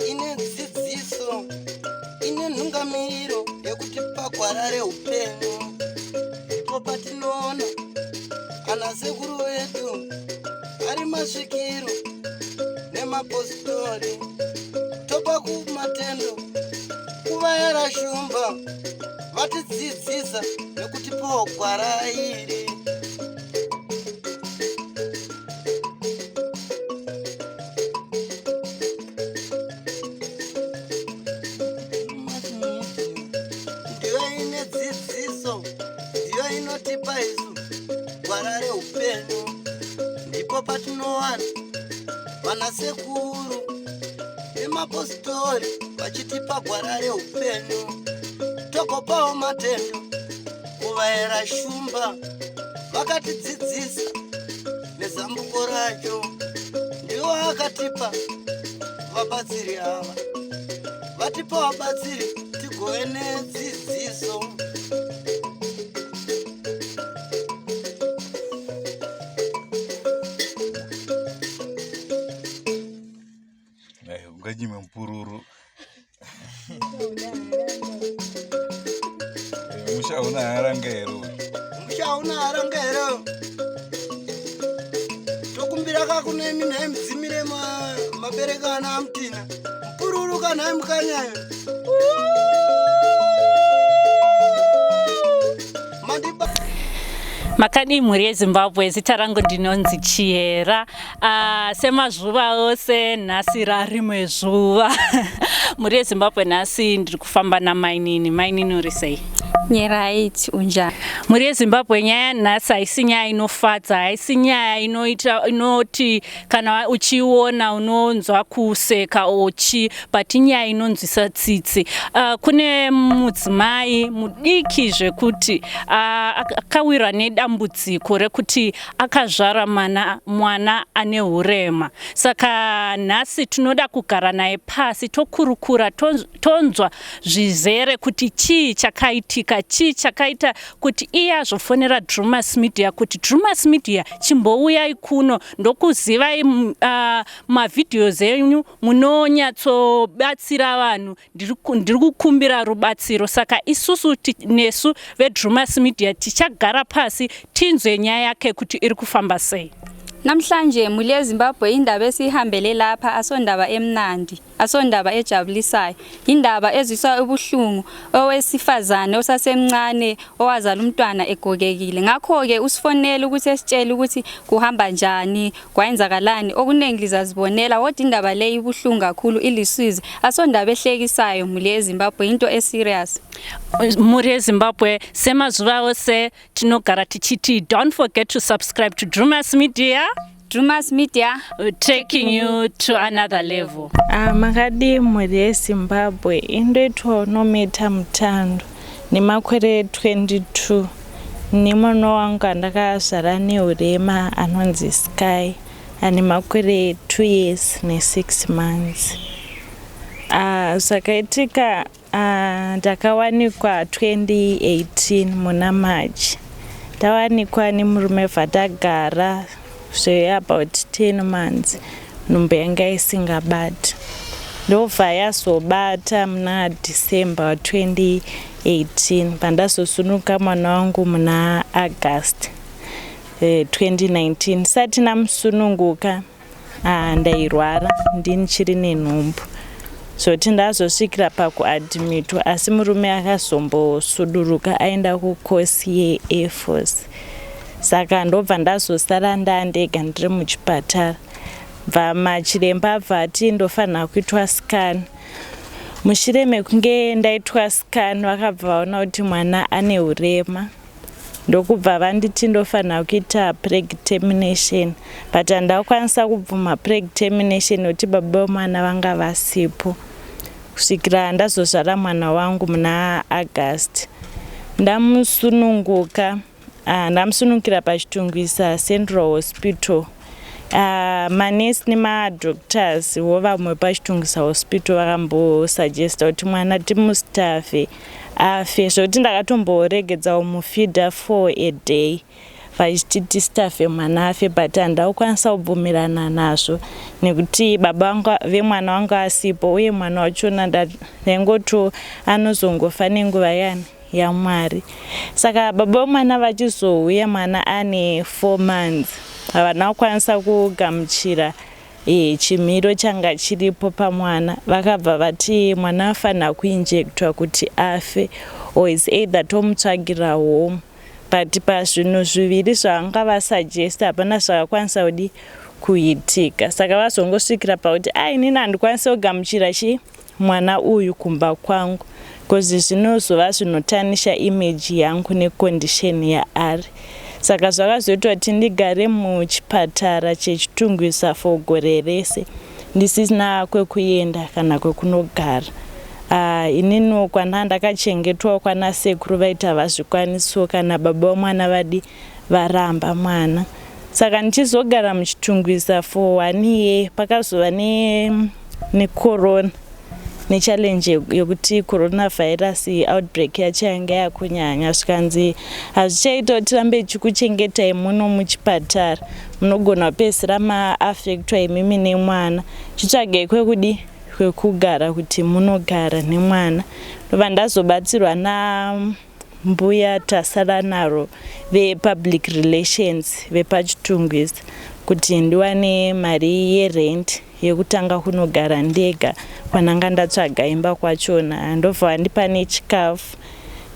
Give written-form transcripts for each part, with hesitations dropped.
Ine dzidziso, ine nhungamiriro yekutipa gwara reupenyu. Ndipo patinoona ana sekuru vedu ari masvikiro nemapositori, topa kumatendo kuvayera shumba vatidzidzisa nekutipawo gwara iri. Ndiyo ine dzidziso, ndiyo inotipa isu gwara reupenyu. Ndipo patinowana vanasekuru nemapositori vachitipa gwara reupenyu, togopawo matendo kuvaera shumba vakatidzidzisa nezambuko racho. Ndiwo akatipa vabatsiri ava, vatipa vabatsiri tigove nedzidziso. Unganyime mupururu. Musha hauna haranga here? Musha hauna haranga here? Tokumbira kakunemi nhai mudzimire mabereka ana amutina mupururu kanhai mukanyayo mandiba. Makadii mhuri yeZimbabwe, zita rangu ndinonzi Chiyera. Semazuva ose, nhasi rarimwe zuva. Mhuri yeZimbabwe, nhasi ndiri kufamba namainini. Mainini, uri sei? Right, unjani? Mhuri yeZimbabwe, nyaya nhasi haisi nyaya inofadza, haisi nyaya inoita inoti kana uchiona unonzwa kuseka ochi, but inyaya inonzwisa tsitsi. Kune mudzimai mudiki zvekuti akawirwa nedambudziko rekuti akazvara mwana ane urema. Saka nhasi tinoda kugara naye pasi, tokurukura, tonzwa zvizere kuti chii chakaitika, chii chakaita kuti iye azofonera Drumas Media kuti, "Drumas Media, chimbouyai kuno, ndokuzivai mavideos enyu, munonyatsobatsira vanhu, ndiri kukumbira rubatsiro." Saka isusu nesu veDrumas Media tichagara pasi tinzwe nyaya yake kuti iri kufamba sei. Namhlanje, mhuri yeZimbabwe, indaba esiyihambele lapha asondaba emnandi, asondaba ejabulisayo, indaba ezwisa ubuhlungu. Owesifazane osasemncane owazala umntwana egogekile. Ngakho-ke usifonele ukuthi esitshele ukuthi kuhamba njani, kwayenzakalani. Okuningi lizazibonela, kodwa indaba leyi ibuhlungu kakhulu, ilisizi. Asondaba ehlekisayo, mhuri yeZimbabwe, into eserious. Mhuri yeZimbabwe, semazuva ose tinogara tichiti, don't forget to subscribe to Drumas Media. Drumas Media, taking you to another level. Makadii mhuri yeZimbabwe? Indoitwa Unometa Mutando, nemakore 22, nemwana wangu andakazvara neurema anonzi Sky, ane makore 2 years ne6 months. Zvakaitika, ndakawanikwa 2018 muna March. Ndawanikwa nemurume, bva zveabout 10 months nhumbu yanga isingabati, ndobva yazobata muna December 2018, pandazosununguka mwana wangu muna August 2019. Sati namusununguka, ndairwara ndinichiri nenhumbu, zoti ndazosvikira pakuadmitwa, asi murume akazombosuduruka aenda kukosi yeAir Force, saka ndobva ndazosara ndandega ndiri muchipatara. Bva machiremba abva ati ndofanira kuitwa scan. Mushure mekunge ndaitwa scan, vakabva vaona kuti mwana ane urema, ndokubva vanditi ndofanira kuita preg termination, but handakwanisa kubvuma preg termination nekuti baba vemwana vanga vasipo kusvikira ndazozvara mwana wangu muna August. Ndamusununguka, ndamusunungukira paChitungwiza Central Hospital. Manesi nemadoctors wo vamwe paChitungwiza Hospital vakambosuggesta kuti mwana timustaffe. afe, zvokuti ndakatomboregedza kumufidha for a day vachiti tistafe mwana afe, but handida kukwanisa kubvumirana nazvo nekuti baba vemwana wangu asipo, uye mwana wachona ndaingoti anozongofa nenguva yani yaMwari. Saka baba vemwana vachizouya mwana ane 4 months, havana kukwanisa kugamuchira chimiro changa chiripo pamwana. Vakabva vati mwana afanira kuinjectwa kuti afe, or is either tomutsvagira home. But pazvinhu zviviri zvavanga vasuggesta hapana zvakakwanisa kudi kuitika. Saka vazongosvikira pakuti a, inini handikwanisi kugamuchira chi mwana uyu kumba kwangu, because zvinozova zvinotanisha image yangu necondition yaari. Saka zvakazoitwa kuti ndigare muchipatara cheChitungwiza for gore rese ndisina kwekuenda kana kwekunogara. Ininiwo kwana ndakachengetwawo kwana sekuru vaiti havazvikwanisiwo kana baba vomwana vadi varamba mwana. Saka ndichizogara muChitungwiza for one year, pakazova necorona, nechallenge yekuti coronavirus outbreak yacho yanga yakunyanya. Zvikanzi hazvichaita kuti tirambe tichikuchengetai muno muchipatara, munogona kupedzisira maaffectwa imimi nemwana, chitsvagai kwekudi kwekugara kuti munogara nemwana. Ndobva ndazobatsirwa nambuya Tasara naro vepublic relations vepaChitungwiza kuti ndiwane mari yerent yekutanga kunogara ndega kwananga ndatsvaga imba kwachona. Ndobva vandipa nechikafu,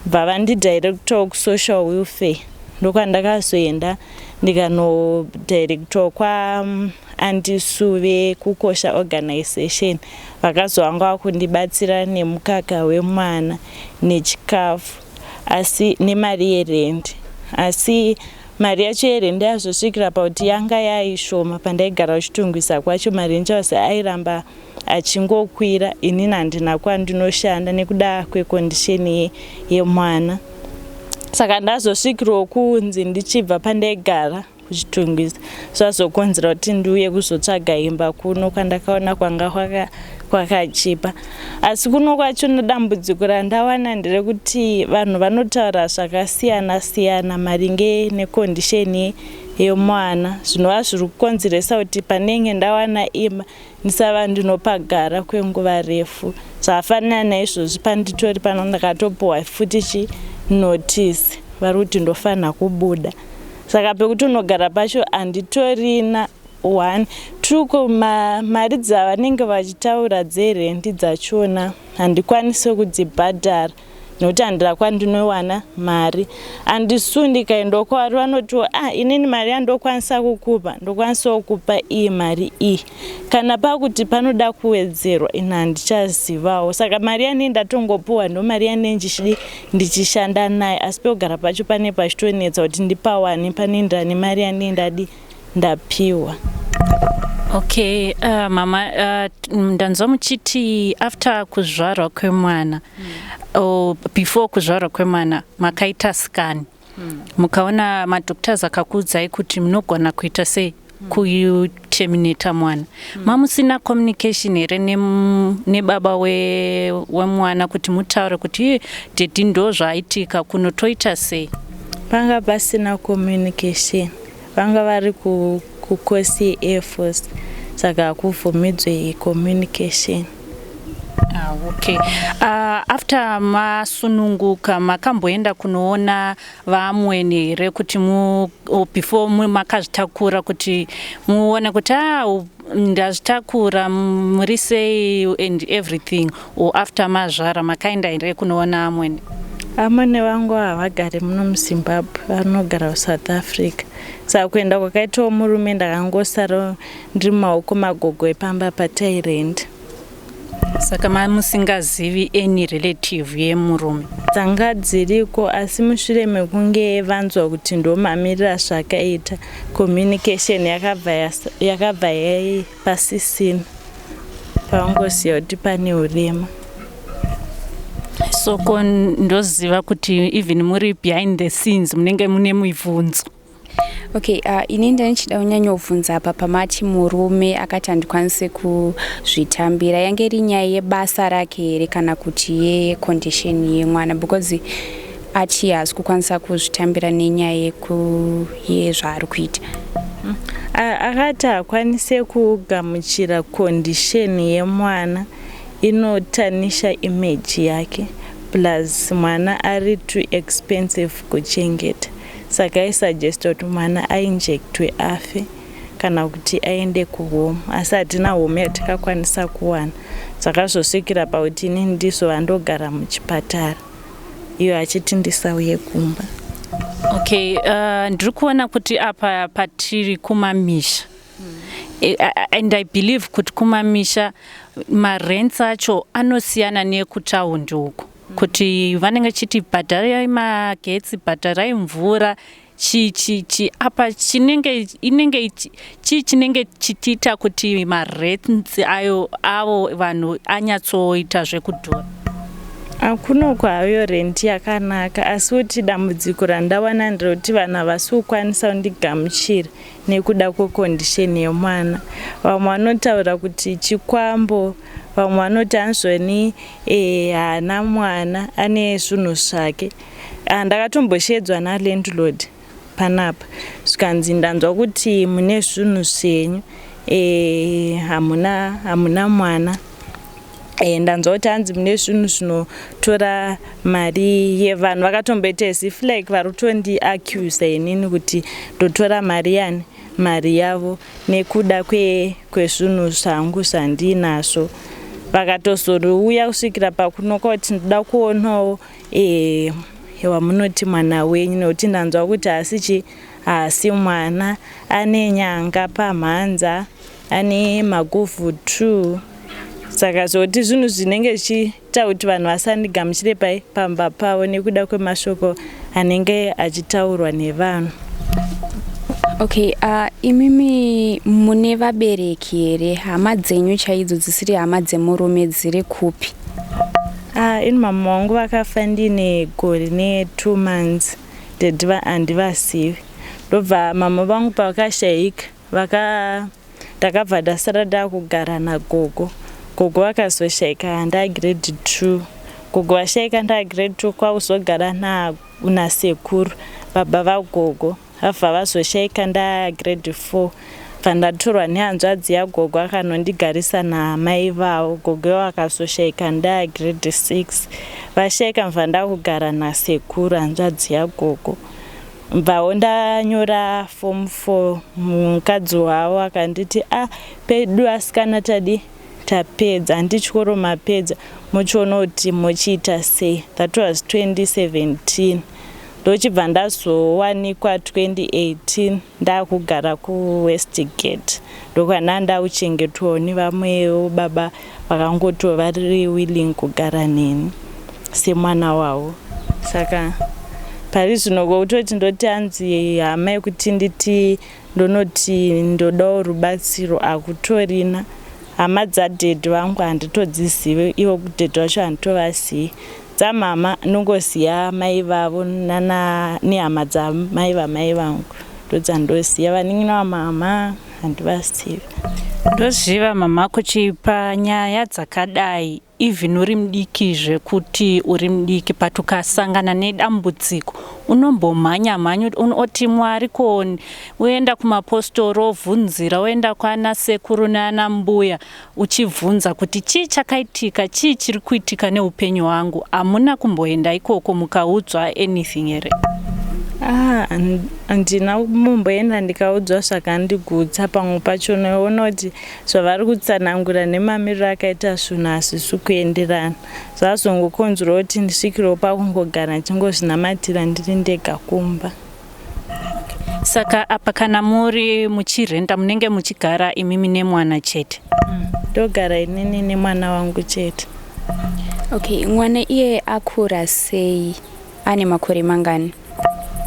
bva vandidirectawo kusocial welfare, ndokwandakazoenda ndikanodirectwa kwaAunty Sue vekukosha organization. Vakazovanga vakundibatsira nemukaka wemwana nechikafu, asi nemari yerendi. Asi mari yacho yerendi yazosvikira pakuti yanga yaishoma. Pandaigara kuChitungwiza kwacho mari chose airamba achingokwira. Inini handina kwandinoshanda nekuda kwecondition yemwana. Saka ndazosvikirawo kunzi ndichibva pandaigara kuChitungwiza, zvazokonzera kuti ndiuye kuzotsvaga imba kuno kwandakaona kwanga kwakachipa. Asi kuno kwacho nedambudziko randawana nderekuti vanhu vanotaura zvakasiyana siyana maringe necondition yemwana, zvinova zviri kukonzeresa kuti panenge ndawana imba ndisava ndinopagara kwenguva refu. Zvafanana naizvozvi panditori pano, ndakatopiwa futi chinotice, vari kuti ndofanira kubuda. Saka pekuti unogara pacho handitorina. One, two, ko mari dzavanenge vachitaura dzerendi dzachona handikwanisi kudzibhadhara nekuti handira kwandinowana mari. Handisu ndikaendawo kwavari vanotiwo, "Ah, inini mari yandokwanisa kukupa, ndokwanisawo kupa iyi mari iyi. Kana pakuti panoda kuwedzerwa, ini handichazivawo." Saka mari yanei ndatongopiwa ndo mari yanei ndichidi ndichishanda nayo, asi pekugara pacho pane pachitonetsa kuti ndipawani panoenderana nemari yanei ndadi ndapiwa. Okay, mama, ndanzwa muchiti after kuzvarwa kwemwana, before kuzvarwa kwemwana makaita scan, mukaona madoctors akakuudzai kuti munogona kuita sei kuterminata mwana. Mamusina communication here nebaba wemwana kuti mutaure kuti, "Iye, daddy, ndo zvaitika kuno, toita sei?" Panga pasina communication. Vanga vari kukosi Air Force, saka hakubvumidzwe communication. Ah, okay. After masununguka makamboenda kunoona vamwene here kuti before makazvitakura kuti muone kuti, ah, ndazvitakura, muri sei and everything, or after mazvara makaenda here kunoona amwene? Amwene vangu havagari muno muZimbabwe, vanogara kuSouth Africa. Saka kuenda kwakaitawo murume, ndakangosara ndiri mumaoko magogo epamba patairendi. Saka mamusingazivi any relative yemurume? Dzanga dziriko, asi mushure mekunge vanzwa kuti ndomamirira zvakaita, communication yakabva yaipasisina pavangoziva kuti pane urema. Soko ndoziva kuti even muri behind the scenes munenge mune mibvunzo. Okay, ini ndanichida kunyanyobvunza apa pamati murume akati handikwanise kuzvitambira, yange iri nyaya yebasa rake here kana kuti yecondition yemwana? Because ati haasi kukwanisa kuzvitambira nenyaya yezvaari kuita. Akati hakwanise kugamuchira condition yemwana, inotarnisha image yake, plus mwana ari too expensive kuchengeta. Saka aisuggesta kuti mwana ainjectwe afe kana kuti aende kuhome, asi hatina home yatakakwanisa kuwana. Zvakazosvikira pakuti inini ndizova ndogara muchipatara, iyo achiti ndisauye kumba. Okay, ndiri kuona kuti apa patiri kumamisha, and I believe kuti kumamisha marents acho anosiyana nekutaundi uko, kuti vanenge chiti bhadharai magetsi, bhadharai mvura, chi chi chi. Apa chinenge inenge chii chinenge chichiita kuti marents ayo avo vanhu anyatsoita zvekudhura? Hakunoko hayo rent yakanaka, asi kuti dambudziko randawana nderekuti vanhu havasi kukwanisa kundigamuchira nekuda kwecondition yemwana. Vamwe vanotaura kuti chikwambo, vamwe vanoti anzvoni haana mwana, ane zvinhu zvake. Ndakatomboshedzwa nalandlord panapa, zvikanzi ndanzwa kuti mune zvinhu zvenyu, hamuna mwana. Ndanzwa kuti hanzi mune zvinhu zvinotora mari yevanhu. Vakatomboita as if like vari kutondiaccusa inini kuti ndotora mari yani, mari yavo, nekuda kwezvinhu zvangu zvandinazvo. Vakatozouya kusvikira pakunoka kuti ndoda kuonawo wamunoti mwana wenyu, nekuti ndanzwa kuti haasi chi haasi mwana, ane nyanga pamhanza, ane maguvhu 2. Saka zvokuti zvinhu zvinenge zvichiita kuti vanhu vasandigamuchire pai pamba pavo nekuda kwemashoko anenge achitaurwa nevanhu. Okay, imimi mune vabereki here? Hama dzenyu chaidzo dzisiri hama dzemurume dziri kupi? Ini mama vangu vakafa ndine gore ne2 months. Daddy handivazivi. Ndobva mama vangu pavakashayika, vaka ndakabva ndasara ndakugara nagogo. Gogo vakazoshayika ndagrade 2. Gogo vashayika ndagrade 2, kwakuzogara nasekuru, baba vagogo. Vabva vazoshayika ndagrade 4. Bva ndatorwa nehanzvadzi yagogo, akanondigarisa namai vavo. Gogo vakazoshayika ndagrade 6. Vashayika, mubva ndakugara nasekuru, hanzvadzi yagogo. Bvawo ndanyora form 4, mukadzi wavo akanditi, "A, pedu asikana tadi tapedza, handi chikoro mapedza, muchiona kuti muchiita sei." That was 2017. Ndochibva ndazowanikwa 2018 ndakugara kuWestgate, ndokwana ndakuchengetwawo nevamwewo baba vakangotova vari willing kugara neni semwana wavo. Saka pari zvino kwekutoti ndoti hanzi hama yekuti nditi ndonoti ndodawo rubatsiro hakutorina. Hama dzadaddy vangu handitodzizivi, ivo daddy vacho handitovazivi. Dzamama ndongoziva mai vavo nehama dzamai vamai vangu, ndodzandoziva. Vanin'ina vamama handivazivi. Ndoziva mama kuti panyaya dzakadai, even uri mudiki zvekuti uri mudiki, but ukasangana nedambudziko unombomhanya mhanya, oti Mwari koni, uenda kumapostori, ovhunzira, oenda kwana sekuru nana mbuya, uchibvunza kuti chii chakaitika, chii chiri kuitika neupenyu hwangu. Hamuna kumboenda ikoko mukaudzwa anything here? Ah, handina mumboenda ndikaudzwa zvakandigutsa. Pamwe pacho unoona kuti zvavari kutsanangura nemamiriro akaita zvinhu hazvisi kuenderana. Zvazongokonzerawo kuti ndisvikirewo pakungogara ndichingozvinamatira ndiri ndega kumba. Saka apa kana muri muchirenda, munenge muchigara imimi nemwana chete? Ndogara inini nemwana wangu chete. Okay, mwana iye akura sei? Ane makore mangani?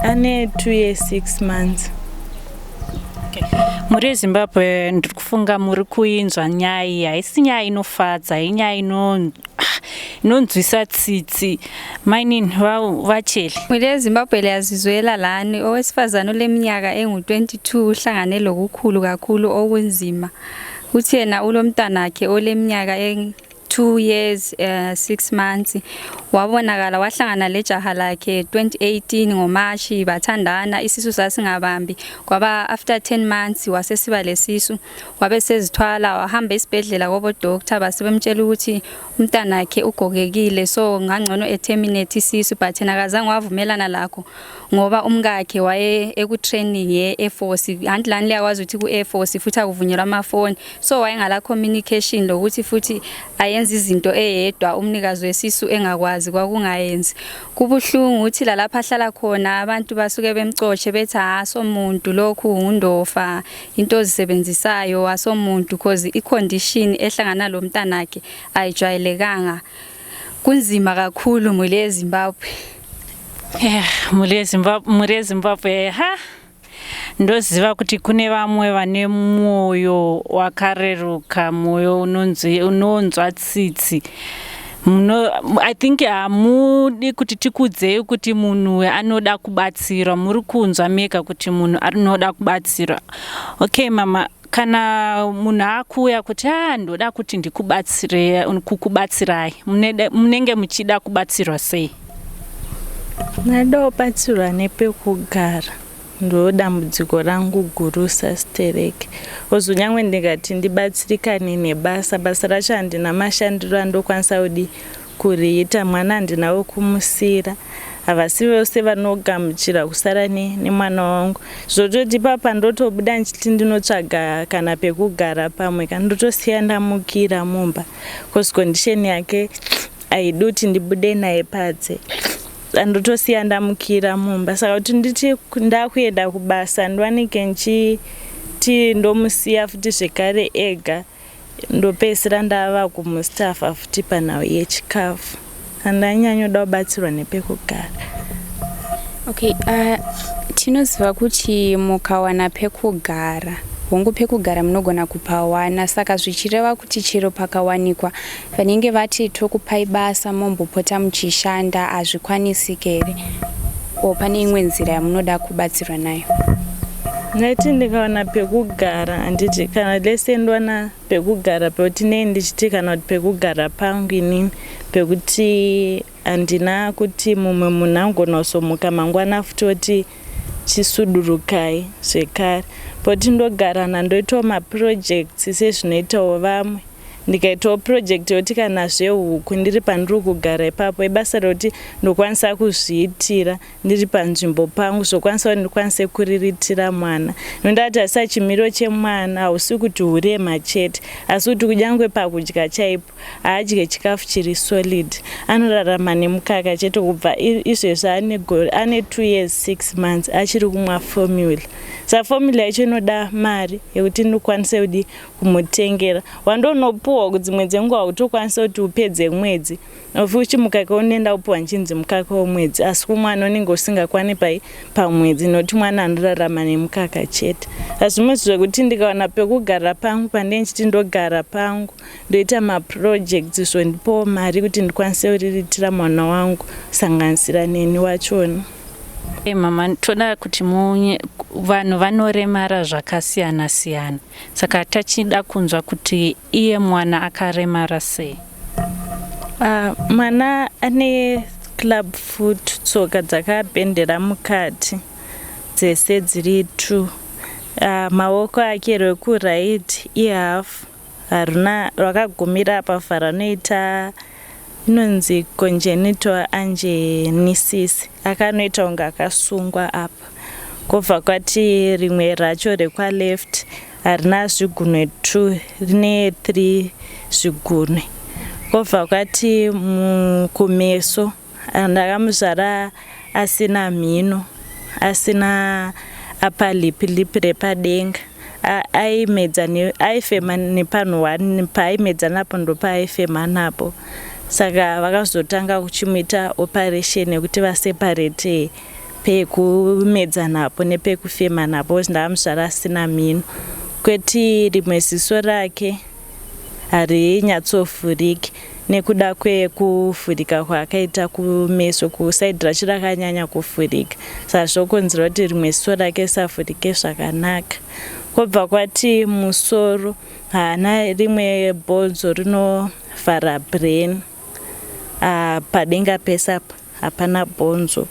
Ane 2 years 6 months. Muri yeZimbabwe, ndiri kufunga muri kuinzwa nyaya iyi. Haisi nyaya inofadza, inyaya ino ah, Inonzwisa tsitsi. Mainini vachele. Mhuri yeZimbabwe liyazizwela lani owesifazane oleminyaka engu-22 uhlangane lokukhulu kakhulu okunzima. Uthi yena ulomntanakhe oleminyaka 2 years 6 months. Wabonakala wahlangana lejaha lakhe 2018 ngoMashi, bathandana, isisu sasingabambi. Kwaba after 10 months wasesiba lesisu, wabe sezithwala, wahamba esibhedlela kobo doctor, basebemtshela ukuthi umntanakhe ugogekile, so ngangcono eterminate isisu, but yena akazange wavumelana lakho ngoba umkakhe waye eku-training ye-Air Force. Anti lani liyakwazi ukuthi ku-Air Force futhi akuvunyelwa amafoni, so wayengala communication lokuthi futhi ayenze izinto eyedwa, umnikazi wesisu engakwazi, kwakungayenzi. Kubuhlungu ukuthi lalapha ahlala khona abantu basuke bemcotshe bethi asomuntu lokhu ngundofa, into ozisebenzisayo asomuntu, cause i-condition ehlangana lo mntanakhe ayijwayelekanga. Kunzima kakhulu mule eZimbabwe. Yeah, mhuri yeZimbabwe, ha, ndoziva kuti kune vamwe vane mwoyo wakareruka, mwoyo unonzwa tsitsi. I think hamudi kuti tikudzei kuti munhu anoda kubatsirwa. Muri kunzwa mega kuti munhu anoda kubatsirwa. Okay mama, kana munhu akuuya kuti a ndoda kuti ndikubatsire, kukubatsirai, munenge muchida kubatsirwa sei? Ndada kubatsirwa nepekugara, ndo dambudziko rangu guru sastereke. Ozo nyangwe ndikati ndibatsirikane nebasa, basa racho handina mashandiro andokwanisa kudi kuriita. Mwana handina wekumusiyira, havasi vose vanogamuchira kusara nemwana wangu. Zvototi papa ndotobuda ndichiti ndinotsvaga kana pekugara pamwe, kana ndotosiya ndamukira mumba, cause condition yake haidi kuti ndibude naye panze, andotosiya ndamukira mumba. Saka kuti nditi ndakuenda kubasa, ndiwanike ndichiti ndomusiya futi zvekare ega, ndopedzisira ndava kumustafa futi panhau yechikafu. Handanyanyoda kubatsirwa nepekugara. Okay, tinoziva kuti mukawana pekugara, hongu, pekugara munogona kupawana, saka zvichireva kuti chero pakawanikwa vanenge vati tokupai basa mombopota muchishanda, hazvikwanisike here, o pane imwe nzira yamunoda kubatsirwa nayo? Ndaiti ndikawana pekugara, handiti, kana lese ndiwana pekugara pekuti nei ndichiti kana kuti pekugara pangu inini, pekuti handina kuti mumwe munhu angona kuzomuka mangwana futi oti chisudurukai zvekare, pekuti ndogarana ndoitawo maprojects sezvinoitawo vamwe. Ndikaitawo project yekuti kana zvehuku ndiri pandiri kugara ipapo, ibasa rekuti ndokwanisa kuzviitira ndiri panzvimbo pangu, zvokwanisa kuti ndikwanise kuriritira mwana. Nondati asi chimiro chemwana hausi kuti urema chete, asi kuti kunyange pakudya chaipo haadye chikafu chiri solid, anorarama nemukaka chete. Kubva izvezvi ane 2 years 6 months, achiri kumwa formula. Saka formula yacho inoda mari yekuti ndikwanise kudi kumutengera. Wandonopuwa kudzimwe dzenguva hautokwanisa kuti upedze mwedzi, futi mukaka unoenda kupiwa nchinzi mukaka womwedzi, asi kumwana unenge usingakwani pai pamwedzi, nokuti mwana anorarama nemukaka chete. Asi zvimwe zvekuti ndikawana pekugara pangu pandee nchiti ndogara pangu, ndoita maprojects, zvondipawo mari kuti ndikwanise kuriritira mwana wangu, kusanganisira neni wachona. Mama, toda kuti vanhu vanoremara zvakasiyana siyana, saka tachida kunzwa kuti iye mwana akaremara sei? Mwana ane club foot, tsoka dzakabhendera mukati dzese dziri two. Maoko ake rwekuright ihalf, haruna, rwakagumira apa. Ranoita inonzi congenital agenesis, akanoita kunge akasungwa apa. Kwobva kwati rimwe racho rekwaleft harina zvigunwe 2, rine 3 zvigunwe. Kwobva kwati kumeso ndakamuzvara asina mhino, asina upper lip, lip repadenga. Aimedza, aifema nepanhu one, paaimedza napo ndopaaifema napo. Saka vakazotanga kuchimuita operation yekuti vaseparate pekumedza napo nepekufema napo, because ndakamuzvara asina mhino. Kweti rimwe ziso rake harinyatsovhuriki. Nekuda kwekuvhurika kwaakaita kumeso, kusaidhi racho rakanyanya kuvhurika, saka zvokonzera kuti rimwe ziso rake risavhurike zvakanaka. Kwobva kwati musoro haana rimwe bhonzo rinovhara brain. Padenga pese apa hapana bhonzo,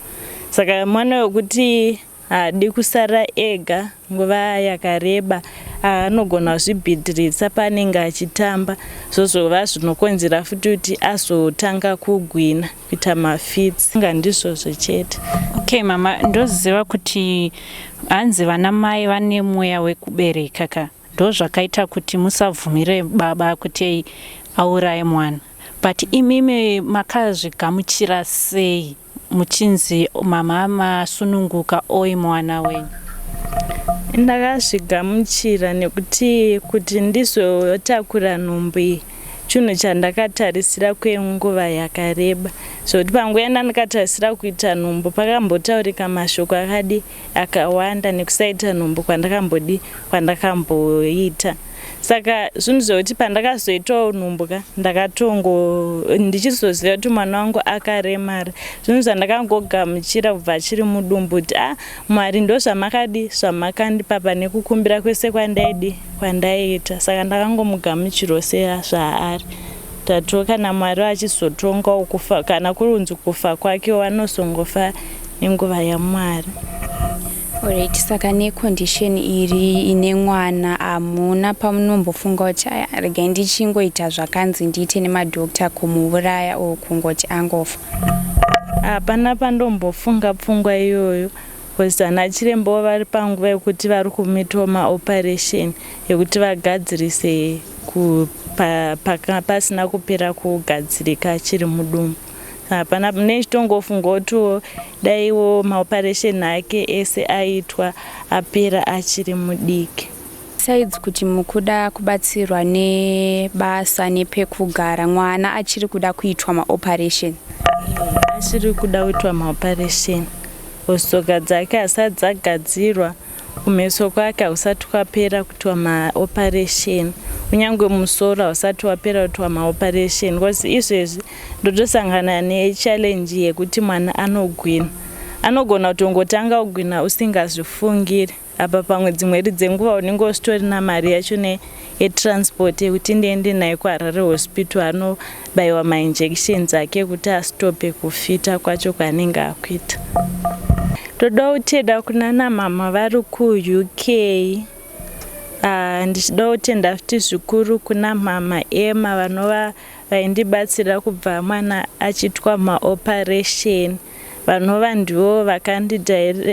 saka mwana wekuti haadi kusara ega nguva yakareba, anogona kuzvibhidhiritsa paanenge achitamba, zvozova zvinokonzera futi kuti azotanga kugwina, kuita mafits. Nga ndizvozvo chete. Okay mama, ndoziva kuti hanzi vana mai vane mweya wekubereka ka, ndo zvakaita kuti musabvumire baba kuti auraye mwana, but imimi makazvigamuchira sei muchinzi mama masununguka oi mwana wenyu? Ndakazvigamuchira nekuti kuti ndizotakura nhumbu iyi chinhu chandakatarisira kwenguva yakareba, zvokuti panguva yandandakatarisira kuita nhumbu pakambotaurika mashoko akadi akawanda nekusaita nhumbu kwandakambodi kwandakamboita. Saka zvinhu zvekuti pandakazoitawo nhumbu ka, ndakatongo ndichizoziva kuti mwana wangu akaremara, zvinhu zvandakangogamuchira kubva achiri mudumbu, kuti a Mwari, ndo zvamakadi zvamakandipa pane kukumbira kwese kwandaidi kwandaiita. Saka ndakangomugamuchirawo sezvaari tato. Kana Mwari achizotongawo kufa, kana kurunzi kufa kwake, wanozongofa nenguva yaMwari. Alright, saka necondition iri ine mwana, hamuna pamunombofunga kuti aya, regai ndichingoita zvakanzi ndiite nemadhokta, kumuuraya or kungoti angofa? Hapana pandombofunga pfungwa iyoyo, because ana chirembawo vari panguva yekuti vari kumuitawo maoperation yekuti vagadzirise pasina kupera kugadzirika achiri mudumbu. Hapana nechitongofunga kutiwo daiwo maoperation ake ese aitwa apera achiri mudiki. Besides kuti mukuda kubatsirwa nebasa nepekugara, mwana achiri kuda kuitwa maoperation? Achiri kuda kuitwa maoperation. Tsoka dzake hasati dzagadzirwa, kumeso kwake hausati kwapera kuitwa maoperation, kunyange musoro hausati wapera kuitwa maoperation, because izvezvi ndotosangana nechallenge yekuti mwana anogwina, anogona kutongotanga kugwina usingazvifungiri. Apa pamwe dzimweri dzenguva unenge usitorina mari yacho yetransport yekuti ndiende naye kuHarare Hospital anobayiwa mainjections ake ekuti astope kufita kwacho kwaanenge akuita. Toda kutenda kunana mama vari kuUK. Ndichida kutenda futi zvikuru kuna mama Emma vanova vaindibatsira kubva mwana achiitwa maoperation, vanova ndivo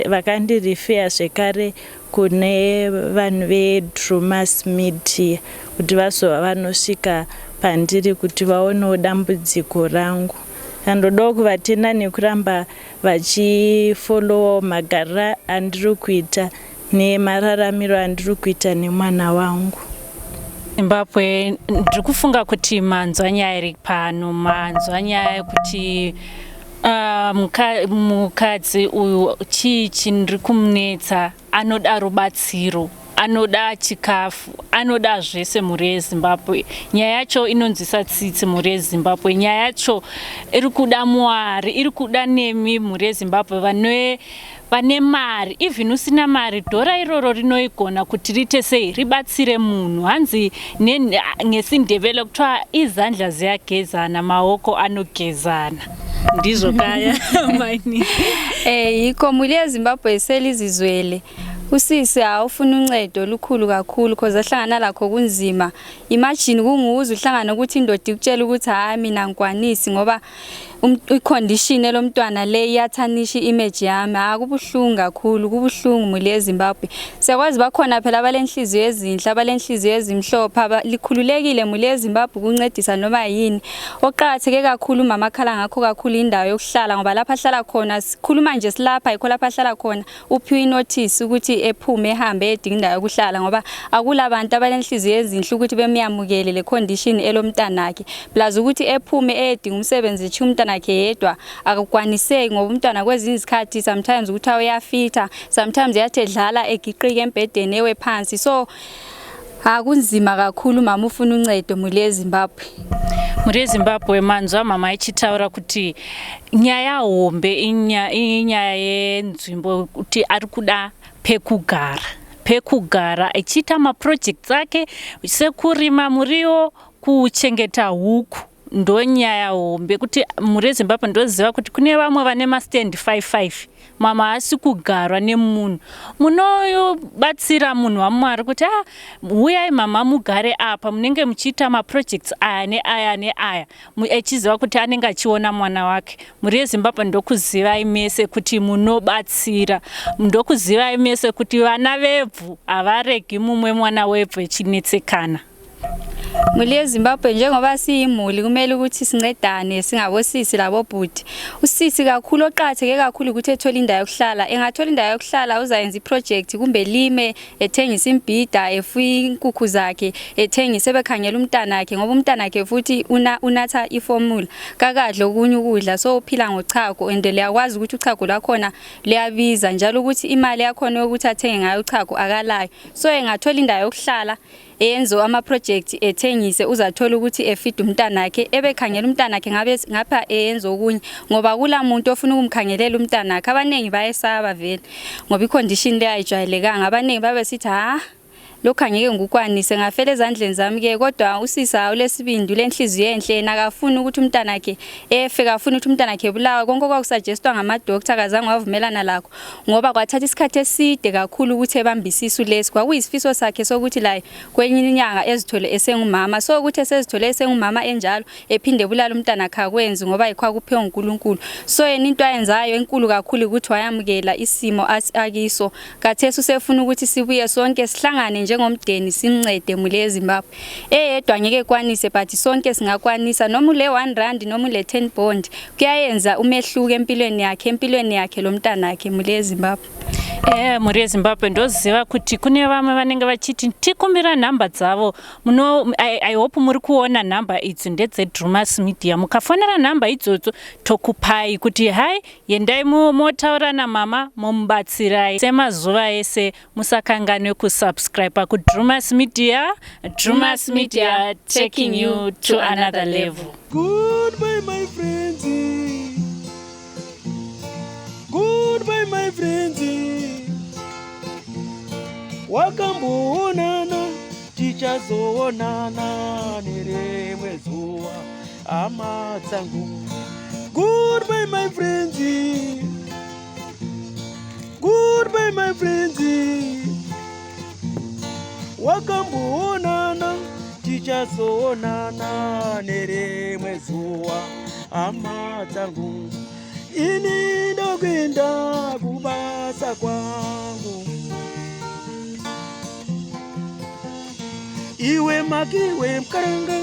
vakandirifeya zvekare kune vanhu veDrumas Media kuti vazova vanosvika pandiri kuti vaonewo dambudziko rangu. Ndandodawo kuvatenda nekuramba vachifolowawo magariro andiri kuita nemararamiro andiri kuita nemwana wangu. Zimbabwe, ndiri kufunga kuti manzwa nyaya iri pano, manzwa nyaya yekuti mukadzi uyu chii chiri kumunetsa. Anoda rubatsiro, anoda chikafu, anoda zvese. Mhuri yeZimbabwe, nyaya yacho inonzwisa tsitsi. Mhuri yeZimbabwe, nyaya yacho iri kuda Mwari, iri kuda nemi, mhuri yeZimbabwe, vane mari. Even usina mari, dhora iroro rinoigona kuti riite sei, ribatsire munhu. Hanzi ngesiNdebele kuthiwa izandla ziyagezana, maoko anogezana. Ndizvo kaya mani? Yikho, mhuri yeZimbabwe, selizizwele. Usisi awufuna uncedo olukhulu kakhulu, cause ahlangana lakho kunzima. Imagine kunguze uhlangana ukuthi indoda ikutshela ukuthi hayi, mina ngikwanisi ngoba icondition elomntwana le iyathanisha i-image yami. Ha, kubuhlungu kakhulu, kubuhlungu, mhuri yeZimbabwe. Siyakwazi bakhona phela abalenhliziyo ezinhle, abalenhliziyo ezimhlophe, likhululekile, mhuri yeZimbabwe, ukuncedisa noma yini. Okuqakatheke kakhulu umama akhala ngakho kakhulu indawo yokuhlala, ngoba lapha ahlala khona, sikhuluma nje silapha, yikho lapha ahlala khona, uphiwe inotice ukuthi ephume ehambe edinga indawo yokuhlala, ngoba akula bantu abalenhliziyo ezinhle ukuthi bemyamukele le condition elomntanakhe, plus ukuthi ephume eyedinga umsebenzi etshiya umntanakhe yedwa akukwaniseki, ngoba umntwana kwezinye izikhathi sometimes ukuthi uyafitha, sometimes uyathi edlala egiqike embhedeni ewe phansi. So Akunzima kakhulu mama ufuna uncedo mhuri yeZimbabwe. Mhuri yeZimbabwe manzwa mama ichitaura kuti nyaya hombe inyaya yenzvimbo kuti ari kuda pekugara pekugara achiita maprojects ake sekurima muriwo kuchengeta huku ndonyaya hombe kuti mhuri yeZimbabwe ndoziva kuti kune vamwe vane mastand 55 mama haasi kugarwa nemunhu munobatsira munhu waMwari kuti ah huyai mama mugare apa munenge muchiita maprojects aya neaya neaya achiziva kuti anenge achiona mwana wake. Mhuri yeZimbabwe ndokuzivai mese kuti munobatsira ndokuzivai mese kuti vana vebvu havaregi mumwe mwana webvu echinetsekana. Mhuri yeZimbabwe njengoba siyimuli kumele ukuthi sincedane singabosisi labobhuti. Usisi kakhulu oqakatheke kakhulu ukuthi ethole indawo yokuhlala. Engathola indawo yokuhlala uzayenza iproject kumbe lime ethengisa imbhida efuye inkukhu zakhe ethengise bekhangela umntanakhe ngoba umntanakhe futhi una, unatha iformula kakadle okunye ukudla so uphila ngochago and liyakwazi ukuthi uchago lwakhona luyabiza njalo ukuthi imali yakhona yokuthi athenge ngayo uchago akalayo so engathola indawo yokuhlala enze ama-project ethengise uzathola ukuthi efida umntanakhe ebekhangela umntanakhe ngabe ngapha eyenza okunye ngoba kula muntu ofuna ukumkhangelela umntanakhe abaningi bayesaba vele ngoba i-condition le ayijwayelekanga abaningi babe sithi ha lokhu angeke ngikukwanise ngafela ezandleni zami ke kodwa usisa ulesibindi ulenhliziyo enhle yena akafuni ukuthi umntanakhe efe kafuni ukuthi umntanakhe ebulawe konke okwakusuggestwa ngama-doctor akazange wavumelana lakho ngoba kwathatha isikhathi eside kakhulu ukuthi ebambe isisu lesi kwakuyisifiso sakhe sokuthi laye kwenye inyanga ezithole esengumama so ukuthi esezithole esengumama enjalo ephinde ebulala umntana akhe akwenzi ngoba yikho akuphiwe nguNkulunkulu so yena into ayenzayo enkulu kakhulu ukuthi wayamukela isimo akiso kathesi usefuna ukuthi sibuye sonke sihlangane njengomdeni simncede mule eZimbabwe eyedwa ngeke ekwanise but sonke singakwanisa noma ule 1 rand noma ule 10 bond kuyayenza umehluko empilweni yakhe empilweni yakhe lomntanakhe mhuri yeZimbabwe. Eh, mhuri yeZimbabwe ndoziva kuti kune vamwe vanenge vachiti tikumbira nhamba dzavo muno I, I hope muri kuona nhamba idzi ndedzeDrumas Media mukafonera nhamba idzodzo tokupai kuti hai yendai motaura namama momubatsirai semazuva ese musakanganwe kusubscribe kuDrumas Media. Drumas Media taking you to another level. Goodbye my friends. Goodbye my friends. Wakamboonana tichazoonana nerimwe zuva hama dzangu. Goodbye my friends. Goodbye my friends. Wakamboonana tichazoonana nerimwe zuva hama dzangu. Ini ndokuenda kubasa kwangu. Iwe makiwe mkaranga.